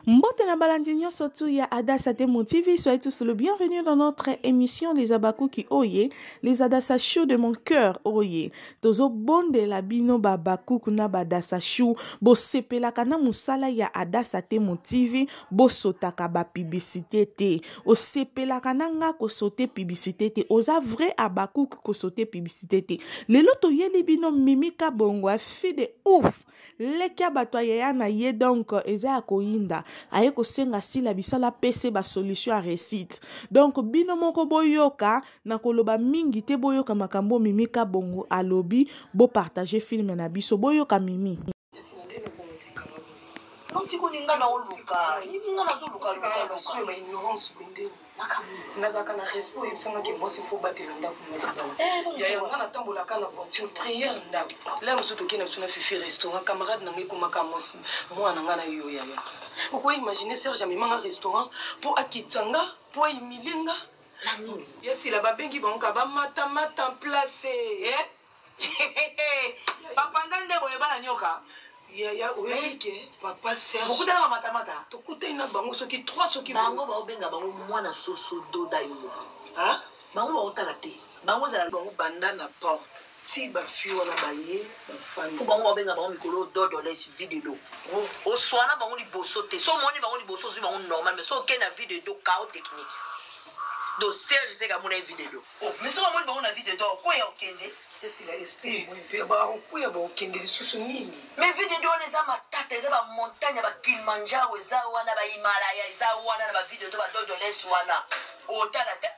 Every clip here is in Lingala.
Mbote na balandi nyonso tu ya Adassa Temo TV, soyez tous le bienvenu dans notre émission Les Abakuki Oye, les Adassa Chou de mon cœur Oye. Tozo bondela bino babakuku na badassa chou, bosepelaka na musala ya Adassa Temo TV, bosotaka ba publicité te. Osepelaka na nga kosote publicité te. Oza vrai Abakuku kosote publicité te. Lelo toyeli bino Mimi Kabongo, fille de ouf. Leki ya bato ya yaya na ye donc eza ya koyinda aye kosenga sila bisala pese ba solution ya réussite donc bino moko boyoka na koloba mingi te boyoka makambo mimi kabongo alobi bopartage filme na biso boyoka mimi otikoni nga na oluka nga nazoluka nazalaka na respect oyebisanga ke mwasi fo batela ndako yaya nga natambolaka na voiture prière ndako la mosusu tokei na biso na fifi restaurant camarade na nga ekomaka mwasi mwana nga na yo yaya okoki imagine serge amemanga restaurant mpo akitisa nga mpo ahumilie nga yasila babengi bango ka bamatamata place eh? bapanza nde boye bana nyoka yaya oyebi ke papa serge okutana bamatamata tokutani na bango soki 3 soki bango baobenga bango mwana soso doda yo moko bango baotala te bango ezala bango banda na porte ti bafi wana baye bafandi po bango babenga bango mikolo dodoles vie de do oh. oswana bango liboso te so omoni bango liboso ozwi bango normal mais so okei na vie de do kao technique do serge seka amona ye vie de do oh, mais soki amoni bango na vie de do okoya okende esila esprit emoni mpe bakokuya bakokende lisusu nini mais vie de do wana eza matata eza bamontagne ya bakilimanjaro eza wana bahimalaya eza wana na bavie de do badodoles wana otala te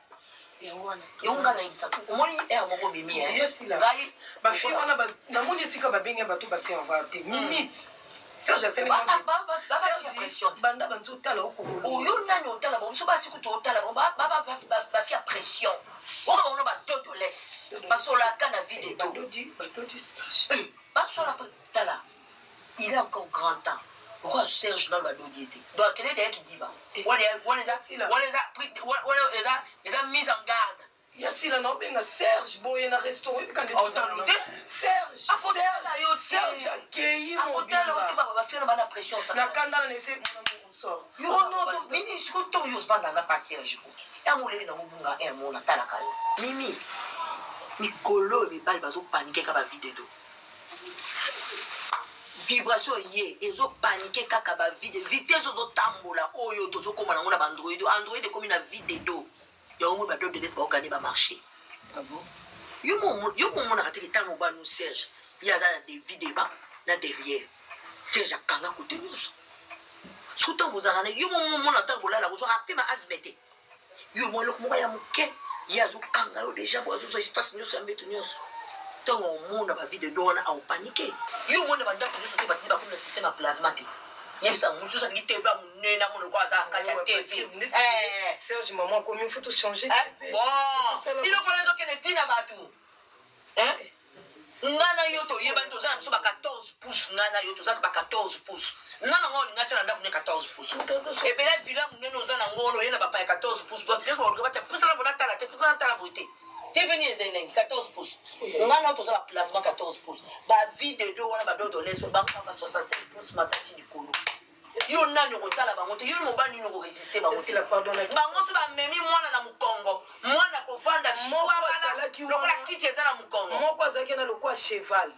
yango wana yango ngai nayebisa omoni ere moko obimi ngai bafille wana namoni esika babengi bato baserva te limite Serge asali banda banzi otala oyo nani otala bango biso basi kutu otala bango bafi ya pression oka bango na badodoles basolaka na vie de do basolaka tala il est encore grand temps pourquoi serge nano badodi ye te donc akende deya kidiba wana eza mise en garde ya sila na obenga serge boye na restaurant oyebi kande otalo te serge akotala yo serge akei akotala yo te bafiona bana pression na kanda na ese sort mimi siko to yo osvanda na pa serge ko yango oleki nango bunga air moko natalaka yo mimi mikolo oyo mibali bazopanike kaka bavide do vibration ye ezopanike kaka bavide vitesse ozotambola oyo tozokoma nango na baandroid android ekomi na vide do yango moi badodeles baokani bamarché ah bon? yo momonaka teke ntango obanu serge ye aza na devi devant na derrière serge akanga kote nyonso soki ntango bozalaka na yo momona ntango bolala kozwaka pema asme te yo mwa eloko moko ya moke ye azokanga yo deja bo azozwa espace nyonso ya mbeto nyonso ntango omona bavide do wana aopanike yo omona bandako nyonso te bato nde bakomi na systeme ya plasma te yebisa moto nyonso alingi tv ya monene amona lokola aza kati ya tv eh. serge mama akomi faut tochange eh, bon biloko wana ezokende ntina bato eh? nga na yo toyebani toza na biso ba 14 pouce nga na yo toza ba 14 pouce nga na nga olinga tia na ndako ne 14 pouce ebele villa monene oza na ngo wana oye na bapaya 14 pouce bato nyonso baluka batia pusa na bona tala te pusa na tala boye te tv nini eza elengi 14 pouce nga na toza ba plasma 14 pouce ba vie de dieu wana badodoleso bango ba 65 pouce matati likolo yo nani okotala bango te yo mobali nini okoresiste bango te bango so bamemi mwana na mokongo mwana kovanda lokola kiti eza na mokongo moko azalaki na lokola cheval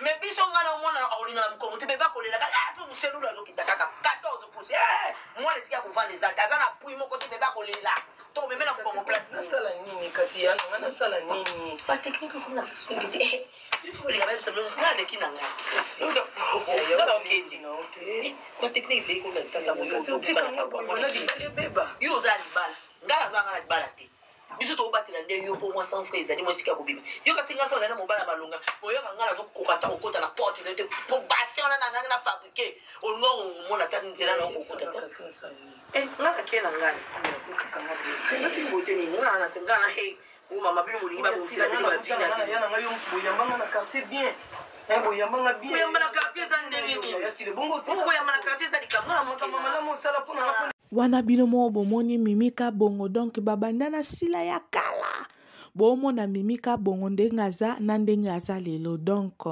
me biso ngai na mwana akolinga na mokongo te me bakolelaka ah, mpo moselulu azokita kaka 14 pouce eh, mwana esika ya kovanda eza te aza na pui moko te me bakolela to meme na mokongo place nasala nini kasi ya nanga nasala nini batechnike okomi na biso soki te olinga bayebisa bino nga aleki na ngai nga okende batechnike ebele komi na bisasa yo oza na libala ngai naza nga na libala te biso tokobatela nde yo mpo mwa sans frais ezali mwa esika ya kobima yo kasi ngai ozali na mobali ya malonga oyoka ngai nazokoka ata kokota na porte na yo te mpo basi wana na ngai na fabrike olinga omona ata nzela na yo kokota te eh, ngai nake na ngai natiki bote nini ngai na te ngai na o mama bino bolingi babongisela bino bavi na bino na ngai yo boyambanga na quartier bien eh, boyambanga bien koyamba na quartier eza ndenge nini bongo koyamba na quartier eza likambo na mama malamu osala mpo na wana bino moko bomoni mimi kabongo donc babanda na sila ya kala bomona mimi kabongo ndenge aza na ndenge aza lelo donc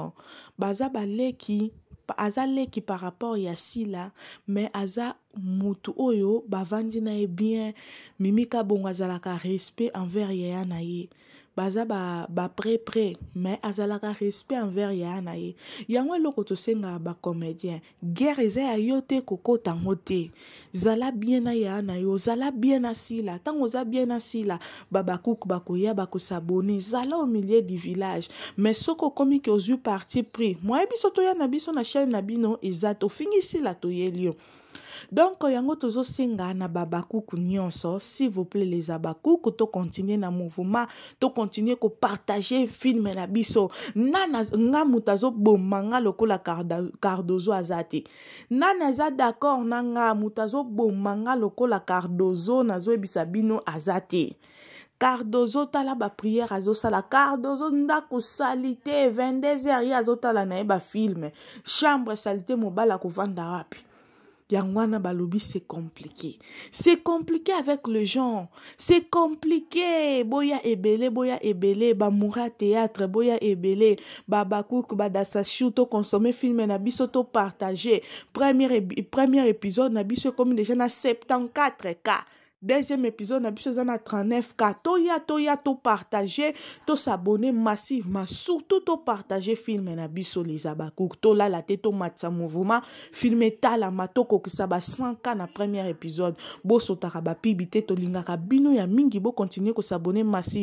baza baleki. Aza leki par rapport ya Sila, mais aza mutu oyo bavandi na ye bien. Mimi Kabongo azalaka respect envers yaya na ye. Baza ba, ba près près, mais azalaka respect envers yaya na ye. Yango eloko tosengaka ba comédien, guerre eza ya yo te, kokota yango te. Zala bien na yaya na yo, zala bien na Sila. Ntango oza bien na Sila, babakuku bakoya, bakosabone. Zala au milieu du village. Mais soki okomi ke ozwi parti pris, moye biso toya na biso na chaîne na bino eza tofingi Sila, toyeli yo. Donc yango tozosenga na babakuku nyonso, s'il vous plaît les abakuku, tocontinue na mouvement, tocontinue kopartage film na biso. Nana nga moto azoboma nga lokola Cardozo aza te. Nani aza d'accord na nga? Moto azoboma nga lokola Cardozo, nazoyebisa bino, aza te. Cardozo, tala baprière azosala. Cardozo, ndako sali te, 22 heures ye azotala na ye bafilm, chambre sali te, mobali akovanda wapi? Yango wana balobi c'est compliqué, c'est compliqué avec le genre, c'est compliqué. Boya ebele, boya ebele, bamoura théâtre, boya ebele, babakuku, badasashu, toconsommer film na biso, topartage. Premier épisode na biso ekomi déjà na 74 K, deuxième épisode na biso eza na 39 K. Toya, toya, topartage, tosabonner massivement, surtout topartage film na biso les abakouk. Tolala te, tomatisa mouvement, film etalama, tokokisa ba 100 K na premier épisode. Bosotaka bapibi te, tolingaka bino ya mingi, bokontinue kosabonner massive.